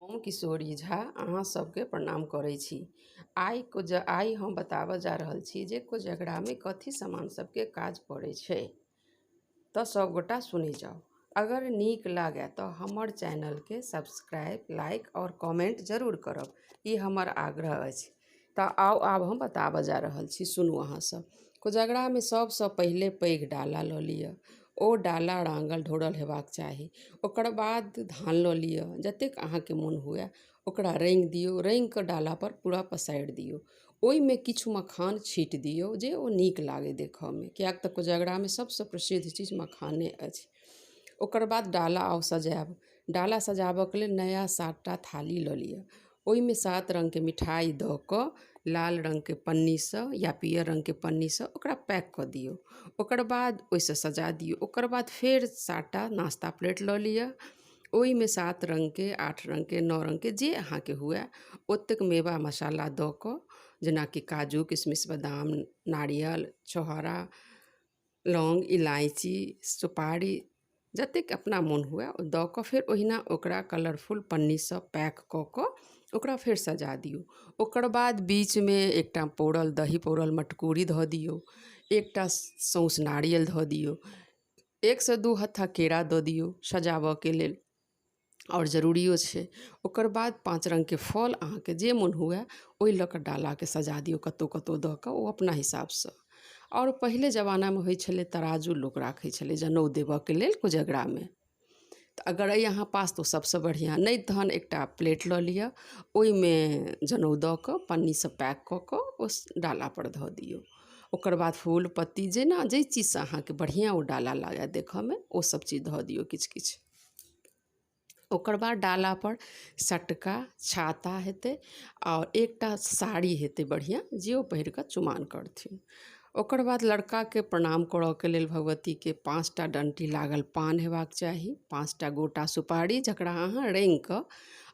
हम किशोरी झा अहाँ सबके प्रणाम करै छी। आइ हम बताबऽ जा रहल छी जे कोजगरामे कथी सामान सबके काज पड़ै छै, तऽ सबगोटा सुनै जाउ। अगर नीक लागए तऽ हमर चैनलके सब्सक्राइब, लाइक आओर कमेन्ट जरूर करब, ई हमर आग्रह अछि। तऽ आउ आब हम बताबऽ जा रहल छी, सुनू अहाँ सब। कोजगरामे सबसँ पहिले पैघ डाला लऽ लिअ। ओ डाला राङ्गल ढोरल हेबाक चाही। ओकर बाद धान लऽ लिअ, जतेक अहाँके मोन हुअए ओकरा रङ्गि दियौ। रङ्गि कऽ डालापर पूरा पसारि दियौ। ओहिमे किछु मखान छीटि दियौ जे ओ नीक लागै देखऽमे, किएक तऽ कोजगरामे सबसँ प्रसिद्ध चीज मखाने अछि। ओकर बाद डाला आउ सजायब। डाला सजाबऽके लेल नया 7टा थाली लऽ लिअ। ओहिमे 7 रङ्गके मिठाइ दऽ कऽ लाल रङ्गके पन्नीसँ या पीयर रङ्गके पन्नीसँ ओकरा पैक कऽ दियौ। ओकर बाद ओहिसँ सजा दियौ। ओकर बाद फेर 7टा नाश्ता प्लेट लऽ लिअ। ओहिमे 7 रङ्गके, 8 रङ्गके, 9 रङ्गके जे अहाँके हुअए ओतेक मेवा मसाला दऽ कऽ, जेनाकि काजू, किशमिश, बादाम, नारियल, छोहारा, लौङ्ग, इलायची, सुपारी, जतेक अपना मोन हुअए ओ दऽ कऽ फेर ओहिना ओकरा कलरफुल पन्नीसँ पैक कऽ कऽ ओकरा फेर सजा दियौ। ओकर बाद बीचमे एकटा पौरल दही पौरल मटकूरी धऽ दियौ। एकटा सौँस नारियल धऽ दियौ। 1 सँ 2 हत्था केरा दऽ दियौ सजाबऽके लेल, आओर जरूरियो छै। ओकर बाद 5 रङ्गके फल, अहाँके जे मोन हुअए ओहि लऽ कऽ डालाके सजा दियौ, कतहु कतहु दऽ कऽ ओ अपना हिसाबसँ। आओर पहिले जमानामे होइ छलै तराजू लोक राखै छलै जनउ देबऽके लेल कोजगरामे। तऽ अगर अइ अहाँ पास तऽ ओ सभसँ बढ़िआँ, नहि तहन एकटा प्लेट लऽ लिअ, ओहिमे जनउ दऽ कऽ पन्नीसँ पैक कऽ कऽ ओ डालापर धऽ दियौ। ओकर बाद फूल पत्ती, जेना जाहि चीजसँ अहाँके बढ़िआँ ओ डाला लागए देखऽमे, ओ सभ चीज धऽ दियौ किछु किछु। ओकर बाद डालापर सटका छाता हेतै आओर एकटा साड़ी हेतै बढ़िआँ, जे ओ पहिर कऽ चुमाओन करथिन। ओकर बाद लड़काके प्रणाम करऽके लेल भगवतीके 5टा डण्टी लागल पान हेबाक चाही, 5टा गोटा सुपारी जकरा अहाँ रङ्गि कऽ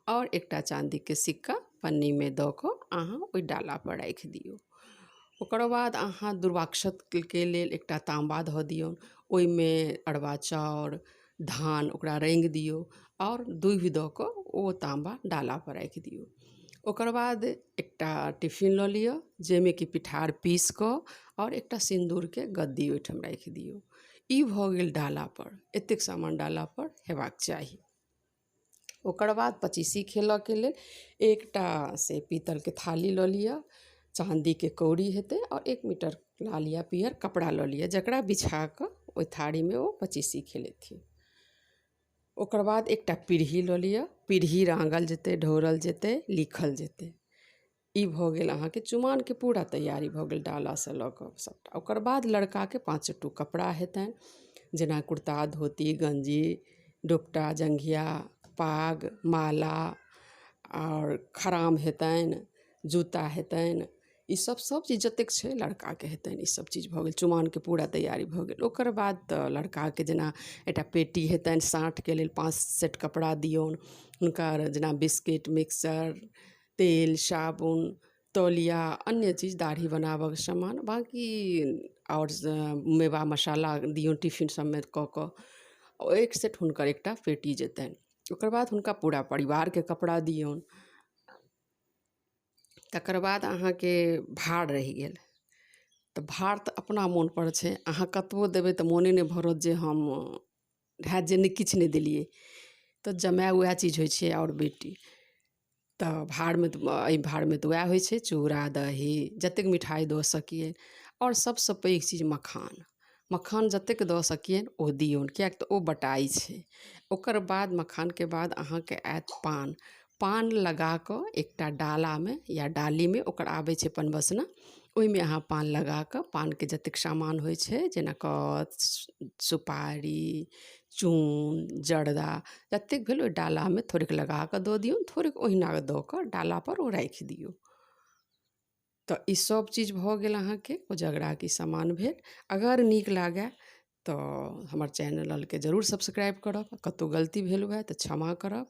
आओर एकटा चाँदीके सिक्का पन्नीमे दऽ कऽ अहाँ ओहि डालापर राखि दियौ। ओकर बाद अहाँ दुर्वाक्षतके लेल एकटा ताँबा धऽ दियौ। ओहिमे अरबा चाउर, धान, ओकरा रङ्गि दियौ आओर दूभि दऽ कऽ ओ ताँबा डालापर राखि दियौ। ओकर बाद एकटा टिफिन लऽ लिअ, जाहिमे कि पिठार पीस कऽ आओर एकटा सिन्दूरके गद्दी ओहिठाम राखि दियौ। ई भऽ गेल डालापर। एतेक सामान डालापर हेबाक चाही। ओकर बाद पचीसी खेलऽके लेल एकटा से पीतलके थाली लऽ लिअ, चाँदीके कौड़ी हेतै आओर 1 मीटर लाल या पीयर कपड़ा लऽ लिअ, जकरा बिछा कऽ ओहि थारीमे ओ पचीसी खेलेथिन। ओकर बाद एकटा पीढ़ी लऽ लिअ। पीढ़ी राङ्गल जेतै, ढौरल जेतै, लिखल जेतै। ई भऽ गेल अहाँके चुमानके पूरा तैयारी भऽ गेल, डालासँ लऽ कऽ सभटा। ओकर बाद लड़काके 5 टूक कपड़ा हेतनि, जेना कुर्ता, धोती, गञ्जी, दोपटा, जँघिया, पाग, माला आओर खराम हेतनि, जूता हेतनि। ईसभ सभ चीज जतेक छै लड़काके हेतनि। ईसभ चीज भऽ गेल, चुमानके पूरा तैयारी भऽ गेल। ओकर बाद तऽ लड़काके जेना एकटा पेटी हेतनि, साँठके लेल 5 सेट कपड़ा दियौन हुनका, जेना बिस्किट, मिक्सचर, तेल, साबुन, तौलिया, अन्य चीज, दाढ़ी बनाबयके सामान, बाँकी आओर मेवा मसाला दियौन टिफिन सभमे कऽ कऽ। एक सेट हुनकर एकटा पेटी जेतनि। ओकर बाद हुनका पूरा परिवारके कपड़ा दियौन। तकर बाद अहाँके भार रहि गेल। तऽ भार तऽ अपना मोनपर छै, अहाँ कतबो देबै तऽ मोने नहि भरत जे हम हैत जे नहि किछु नहि देलियै। तऽ जमाए उएह चीज होइ छै आओर बेटी। तऽ भारमे तऽ एहि भारमे तऽ उएह होइ छै, चूड़ा दही, जतेक मिठाइ दऽ सकियै आओर सभसँ पैघ चीज मखान। मखान जतेक दऽ सकियनि ओ दियौन, किएक तऽ ओ बटाइ छै। ओकर बाद मखानके बाद अहाँके आयत पान। पान लगा कऽ एकटा डालामे या डालीमे, ओकर आबै छै पनबसना, ओहिमे अहाँ पान लगा कऽ पानके जतेक सामान होइ छै, जेना कच, सुपारी, चून, जर्दा, जतेक भेल, ओहि डालामे थोड़ेक लगा कऽ दऽ दियौन, थोड़ेक ओहिना दऽ कऽ डालापर ओ राखि दियौ। तऽ ई सभ चीज भऽ गेल अहाँके कोजगराके सामान भेल। अगर नीक लागय तऽ हमर चैनलके जरूर सब्सक्राइब करब। कतहु गलती भेल हुए तऽ क्षमा करब।